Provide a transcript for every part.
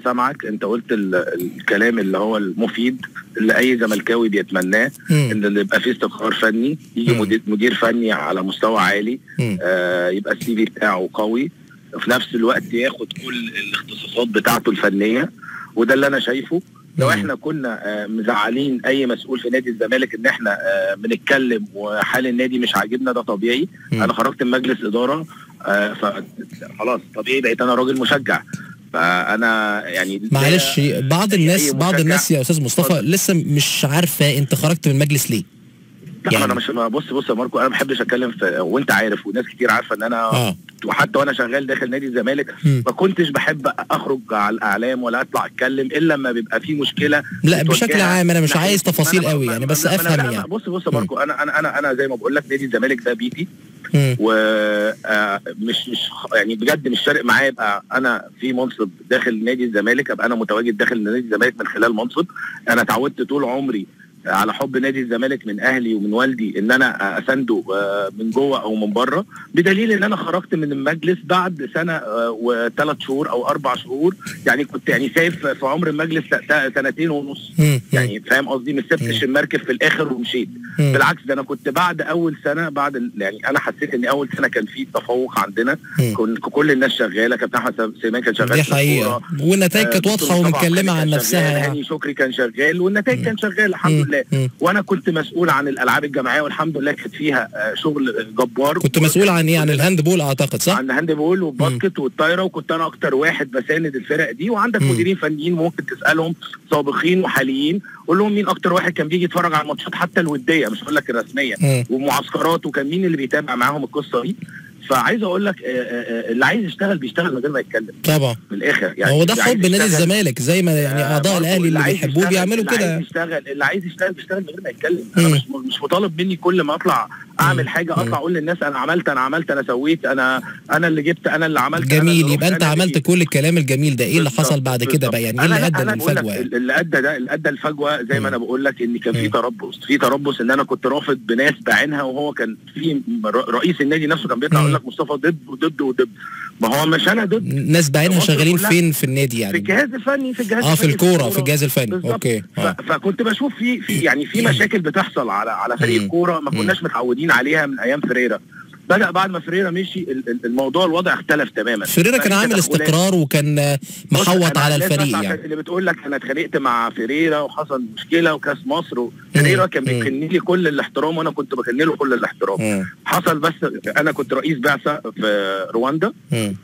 سامعك، انت قلت الكلام اللي هو المفيد اللي اي زملكاوي بيتمناه، ان يبقى فيه استقرار فني، يجي مدير فني على مستوى عالي، يبقى ال CV بتاعه قوي، وفي نفس الوقت ياخد كل الاختصاصات بتاعته الفنية، وده اللي انا شايفه. لو احنا كنا مزعلين اي مسؤول في نادي الزمالك ان احنا بنتكلم وحال النادي مش عاجبنا، ده طبيعي. انا خرجت من مجلس ادارة، فخلاص طبيعي بقيت انا راجل مشجع. فانا يعني معلش بعض الناس يا استاذ مصطفى لسه مش عارفه انت خرجت من المجلس ليه. لا يعني انا مش بص يا ماركو، انا ما بحبش اتكلم في، وانت عارف وناس كتير عارفه ان انا وحتى وانا شغال داخل نادي الزمالك ما كنتش بحب اخرج على الاعلام ولا اطلع اتكلم الا لما بيبقى في مشكلة. لا بشكل عام انا مش عايز تفاصيل قوي يعني، بس افهم يعني. بص يا ماركو، انا انا انا انا زي ما بقول لك نادي الزمالك ده بيتي، ومش مش يعني بجد مش فارق معايا ابقى انا في منصب داخل نادي الزمالك، ابقى انا متواجد داخل نادي الزمالك من خلال منصب. انا اتعودت طول عمري على حب نادي الزمالك من اهلي ومن والدي ان انا اسنده من جوه او من بره، بدليل ان انا خرجت من المجلس بعد سنة وثلاث شهور او 4 شهور، يعني كنت يعني سايب في عمر المجلس 2.5 سنة يعني، فاهم قصدي؟ ما سبتش المركب في الاخر ومشيت. بالعكس ده انا كنت بعد اول سنة، بعد يعني انا حسيت ان اول سنة كان في تفوق عندنا، كل الناس شغالة، كابتن احمد سليمان كان شغال، دي حقيقة، والنتائج كانت واضحة ومتكلمه عن نفسها يعني. هاني شكري كان شغال والنتائج كان شغالة الحمد لله. وانا كنت مسؤول عن الالعاب الجماعية والحمد لله كانت فيها شغل جبار. كنت مسؤول عن ايه؟ عن ال handball اعتقد، صح؟ عن ال handball وال basket والطايره، وكنت انا اكتر واحد بساند الفرق دي. وعندك مديرين فنيين ممكن تسالهم سابقين وحاليين، قول لهم مين اكتر واحد كان بيجي يتفرج على الماتشات حتى الودية، مش هقول لك الرسمية، ومعسكرات، وكان مين اللي بيتابع معاهم القصة دي. فعايز اقول لك اللي عايز يشتغل بيشتغل من غير ما يتكلم طبعا من الاخر يعني. هو ده حب نادي الزمالك، زي ما يعني اعضاء الاهلي اللي بيحبوه بيعملوا كده. اللي عايز يشتغل بيشتغل من غير ما يتكلم. انا مش مطالب مني كل ما اطلع اعمل حاجة اطلع اقول للناس انا عملت انا عملت انا سويت انا اللي جبت انا اللي عملت. جميل، يبقى انت عملت كل الكلام الجميل ده، ايه اللي حصل بعد كده بقى؟ يعني ايه اللي ادى للفجوه؟ اللي ادى ده، اللي ادى الفجوة زي ما انا بقول لك ان كان في تربص، في تربص ان انا كنت رافض بناس بعينها، وهو كان في رئيس النادي نفسه كان بيطلع يقول لك مصطفى ضد وضد وضد. ما هو مش انا ضد. ناس بعينها شغالين فين في النادي يعني؟ في الجهاز الفني، في الجهاز الفني، في الكورة، في الجهاز الفني. okay. فكنت بشوف في يعني في مشاكل بتحصل على فريق الكورة ما كناش متعودين عليها من ايام فريرة. بدأ بعد ما فريرة مشي الموضوع، الوضع اختلف تماما. فريرة كان عامل استقرار وكان محوط على الفريق يعني. اللي بتقول لك انا اتخانقت مع فريرة وحصل مشكلة وكاس مصر، فريرة كان بيكن لي كل الاحترام وانا كنت بكن له كل الاحترام. حصل بس انا كنت رئيس بعثة في رواندا،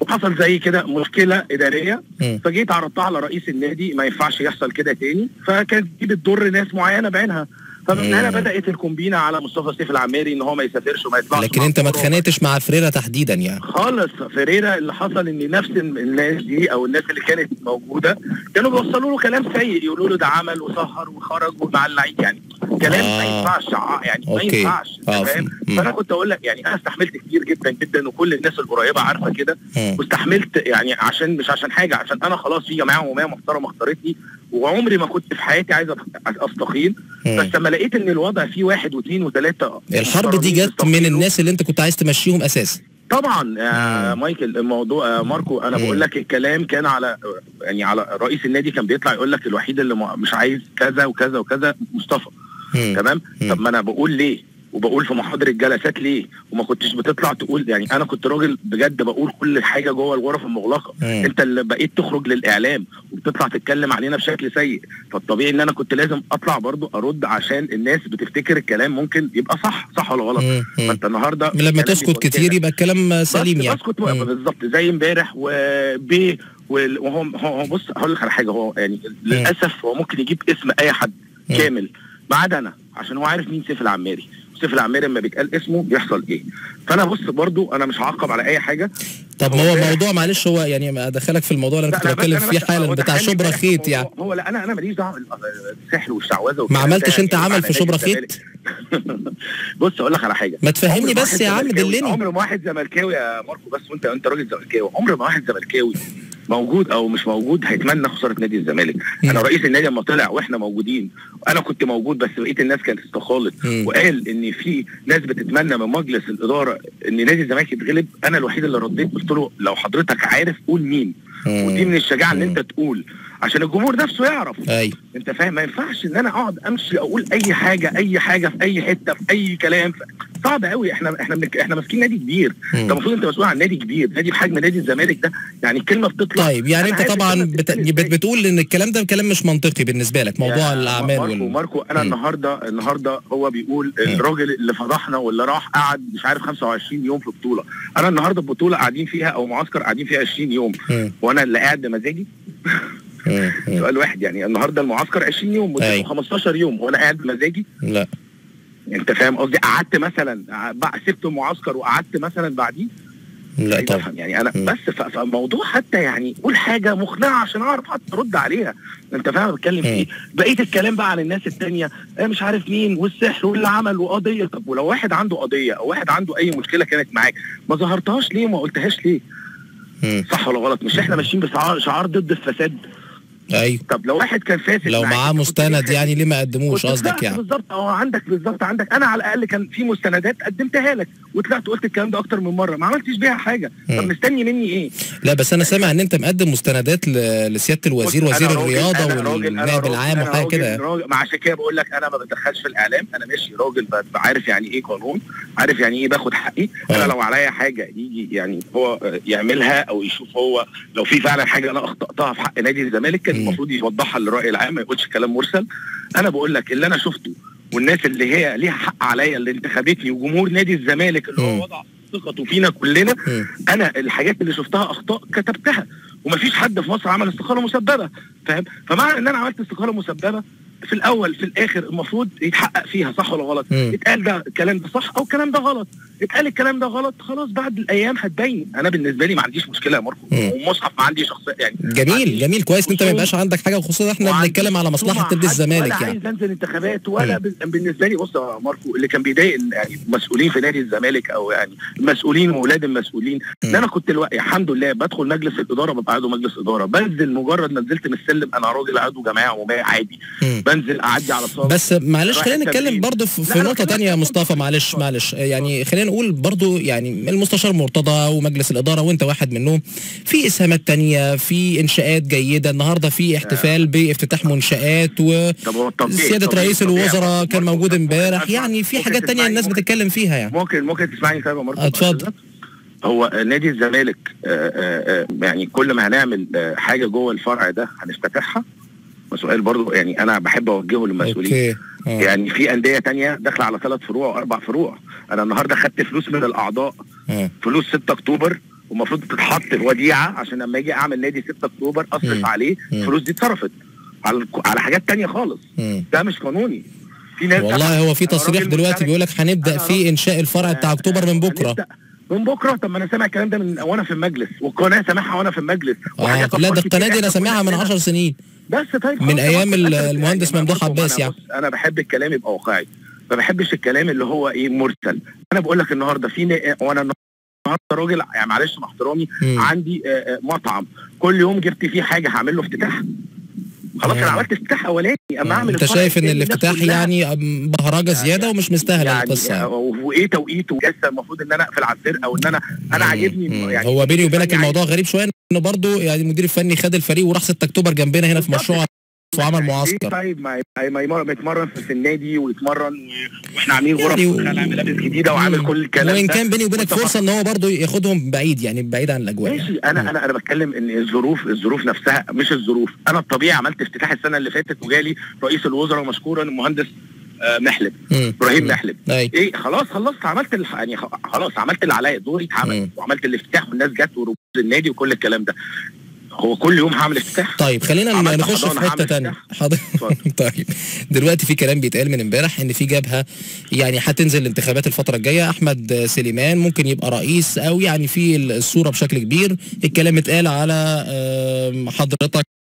وحصل زي كده مشكلة إدارية، فجيت عرضتها على رئيس النادي، ما ينفعش يحصل كده تاني، فكانت دي بتضر ناس معينة بعينها. فمن هنا بدات الكومبينه على مصطفى سيف العماري ان هو ما يسافرش وما يطلعش. لكن انت ما اتخانقتش مع فريرة تحديدا يعني خالص. فريرة اللي حصل ان نفس الناس دي او الناس اللي كانت موجودة كانوا بيوصلوا له كلام سيء، يقولوا له ده عمل وسهر وخرج ومع اللعيب، يعني كلام ما ينفعش يعني ما ينفعش، فاهم؟ فانا كنت اقول لك يعني انا استحملت كتير جدا جدا، وكل الناس القريبة عارفه كده، واستحملت يعني عشان مش عشان حاجة، عشان انا خلاص في جماعة عموميه محترمه اختارتني، وعمري ما كنت في حياتي عايز استقيل. بس لما لقيت ان الوضع فيه 1 و2 و3، الحرب دي جت من الناس اللي انت كنت عايز تمشيهم اساسا. طبعا يا مايكل، الموضوع ماركو، انا بقول لك الكلام كان على يعني على رئيس النادي، كان بيطلع يقول لك الوحيد اللي مش عايز كذا وكذا وكذا مصطفى. تمام؟ طب ما انا بقول ليه، وبقول في محاضرة جلسات ليه، وما كنتش بتطلع تقول يعني. انا كنت راجل بجد بقول كل حاجة جوه الغرف المغلقة. انت اللي بقيت تخرج للاعلام وبتطلع تتكلم علينا بشكل سيء، فالطبيعي ان انا كنت لازم اطلع برضو ارد، عشان الناس بتفتكر الكلام ممكن يبقى صح، صح ولا غلط. فانت النهارده لما تسكت كتير يبقى الكلام سليم يعني. بسكت بالظبط زي امبارح وبي وهو بص هقول لك على حاجة، هو يعني للاسف هو ممكن يجيب اسم اي حد كامل ما عدا انا، عشان هو عارف مين سيف العماري. سيف العماري لما بيتقال اسمه بيحصل ايه. فانا بص برضو انا مش هعقب على اي حاجة. طب ما هو موضوع، معلش هو يعني ادخلك في الموضوع اللي انا كنت بتكلم فيه حالا بتاع شبرا خيط يعني. هو لا انا ماليش دعوه بالسحر والشعوذة. ما عملتش انت عمل في شبرا خيط؟ بص اقول لك على حاجة، ما تفهمني بس يا عم، دلني. عمر ما واحد زملكاوي يا ماركو، بس وانت انت راجل زملكاوي، عمر ما واحد زملكاوي موجود او مش موجود هيتمنى خسارة نادي الزمالك. انا رئيس النادي لما طلع واحنا موجودين، انا كنت موجود بس بقية الناس كانت استقالت، وقال ان في ناس بتتمنى من مجلس الادارة ان نادي الزمالك يتغلب، انا الوحيد اللي رديت قلت له لو حضرتك عارف قول مين. ودي من الشجاعة ان انت تقول عشان الجمهور نفسه يعرف. ايوه انت فاهم، ما ينفعش ان انا اقعد امشي اقول اي حاجة اي حاجة في اي حتة في اي كلام، صعب قوي. احنا ماسكين نادي كبير، انت المفروض انت مسؤول عن نادي كبير، نادي بحجم نادي الزمالك ده، يعني الكلمة بتطلع. طيب يعني انت طبعا بتقول ان الكلام ده كلام مش منطقي بالنسبة لك، موضوع الاعمال ماركو انا النهارده هو بيقول الراجل اللي فضحنا واللي راح قعد مش عارف 25 يوم في بطوله، انا النهارده البطولة قاعدين فيها او معسكر قاعدين فيها 20 يوم، وانا اللي قاعد بمزاجي؟ سؤال واحد، يعني النهارده المعسكر 20 يوم مدته 15 يوم وانا قاعد بمزاجي؟ لا انت فاهم قصدي، قعدت مثلا سبت المعسكر وقعدت مثلا بعديه؟ لا طبعا. يعني انا بس فالموضوع حتى يعني قول حاجة مقنعة عشان اعرف حتى ارد عليها، انت فاهم بتكلم في ايه؟ بقية الكلام بقى عن الناس الثانية مش عارف مين والسحر واللي عمل وقضية، طب ولو واحد عنده قضية او واحد عنده اي مشكلة كانت معاك ما ظهرتهاش ليه وما قلتهاش ليه؟ صح ولا غلط؟ مش احنا ماشيين بشعار ضد الفساد؟ ايوه. طب لو واحد كان فاسد لو معاه مستند يعني ليه ما قدموش قصدك يعني؟ بالظبط، عندك بالظبط، عندك انا على الاقل كان في مستندات قدمتها لك وطلعت قلت الكلام ده اكتر من مرة، ما عملتش بيها حاجة. طب مستني مني ايه؟ لا بس انا سامع ان انت مقدم مستندات لسياده الوزير، وزير الرياضة والنائب العام وحاجه كده. ما عشان كده بقول لك انا ما بتدخلش في الاعلام، انا ماشي راجل عارف يعني ايه قانون، عارف يعني ايه باخد حقي. انا لو عليا حاجة يجي يعني هو يعملها او يشوف هو لو في فعلا حاجة انا اخطاتها في حق نادي الزمالك كان المفروض يوضحها للرأي العام، ما يقولش كلام مرسل. انا بقول لك اللي انا شفته والناس اللي هي ليها حق عليا اللي انتخبتني وجمهور نادي الزمالك اللي هو وضع ثقته فينا كلنا، انا الحاجات اللي شفتها اخطاء كتبتها، ومفيش حد في مصر عمل استقالة مسببه، فاهم؟ فمعنى ان انا عملت استقالة مسببه في الاول في الاخر المفروض يتحقق فيها، صح ولا غلط؟ يتقال ده الكلام ده صح او الكلام ده غلط، اتقال الكلام ده غلط خلاص بعد الايام هتبين. انا بالنسبة لي ما عنديش مشكلة يا ماركو، ومصحف ما عندي شخصية يعني. جميل جميل، كويس ان انت ما يبقاش عندك حاجة، وخصوصا احنا بنتكلم على مصلحة نادي الزمالك يعني. ولا عايز انزل انتخابات ولا بالنسبة لي. بص يا ماركو، اللي كان بيضايق يعني مسؤولين في نادي الزمالك او يعني المسؤولين واولاد المسؤولين، ان انا كنت الحمد لله بدخل مجلس الادارة ببقى عضو مجلس ادارة، بنزل مجرد ما نزلت من السلم انا راجل عضو جماعة وما عادي، بنزل اعدي على صالة. بس معلش خلينا نتكلم برضه في نقطة ثانية يا مصطفى، معلش يعني خلينا نقول برضه يعني المستشار مرتضى ومجلس الادارة وانت واحد منهم، في اسهامات ثانية، في انشاءات جيدة، النهارده في احتفال بافتتاح منشآت، وسياده رئيس الوزراء كان موجود امبارح، يعني في حاجات ثانية الناس بتتكلم فيها يعني. ممكن تسمعني طيب يا ماركو؟ اتفضل. هو نادي الزمالك يعني كل ما هنعمل حاجة جوه الفرع ده هنفتتحها؟ سؤال برضو يعني انا بحب اوجهه للمسؤولين. يعني في اندية تانية داخله على 3 فروع و4 فروع، انا النهارده خدت فلوس من الاعضاء، فلوس 6 اكتوبر ومفروض تتحط في وديعة عشان لما اجي اعمل نادي 6 اكتوبر اصرف عليه، الفلوس دي اتصرفت على حاجات تانية خالص. ده مش قانوني. في ناس والله هو في تصريح دلوقتي بيقول لك هنبدا في انشاء الفرع بتاع اكتوبر من بكره. من بكره؟ طب ما انا سامع الكلام ده من وانا في المجلس، والقناة سامعها وانا في المجلس. لا ده القناة دي انا سامعها من 10 سنين بس. طيب من ايام المهندس ممدوح عباس يعني. انا بحب الكلام يبقى واقعي، ما بحبش الكلام اللي هو ايه مرسل. انا بقول لك النهارده في وانا النهارده راجل يعني معلش مع احترامي عندي مطعم كل يوم جبت فيه حاجة هعمل له افتتاح، خلاص انا عملت افتتاح اولاني، اما اعمل. انت شايف ان الافتتاح يعني بهرجة زيادة ومش مستاهلة يعني القصة يعني. وايه توقيته؟ لسه المفروض ان انا اقفل على الفرقة وان انا عاجبني يعني. هو بيني وبينك الموضوع غريب شوية، انه برضه يعني المدير الفني خد الفريق وراح 6 اكتوبر جنبنا هنا في مشروع وعمل معسكر. طيب ما يتمرن في النادي ويتمرن، واحنا عاملين غرف وخلع ملابس جديدة وعامل كل الكلام ده، وان كان بيني وبينك فرصة ان هو برضه ياخدهم بعيد يعني بعيد عن الاجواء. ماشي يعني. انا بتكلم ان الظروف نفسها مش الظروف. انا الطبيعي عملت افتتاح السنة اللي فاتت وجالي رئيس الوزراء مشكورا المهندس محلب، ابراهيم محلب. ايه خلاص خلصت، عملت يعني خلاص عملت اللي عليا، دوري اتعمل وعملت الافتتاح والناس جت ورموز النادي وكل الكلام ده. هو كل يوم هعمل افتتاح؟ طيب خلينا نخش في حتة ثانية. حاضر. طيب دلوقتي في كلام بيتقال من امبارح ان في جبهة يعني هتنزل الانتخابات الفترة الجاية، احمد سليمان ممكن يبقى رئيس او يعني في الصورة بشكل كبير. الكلام اتقال على حضرتك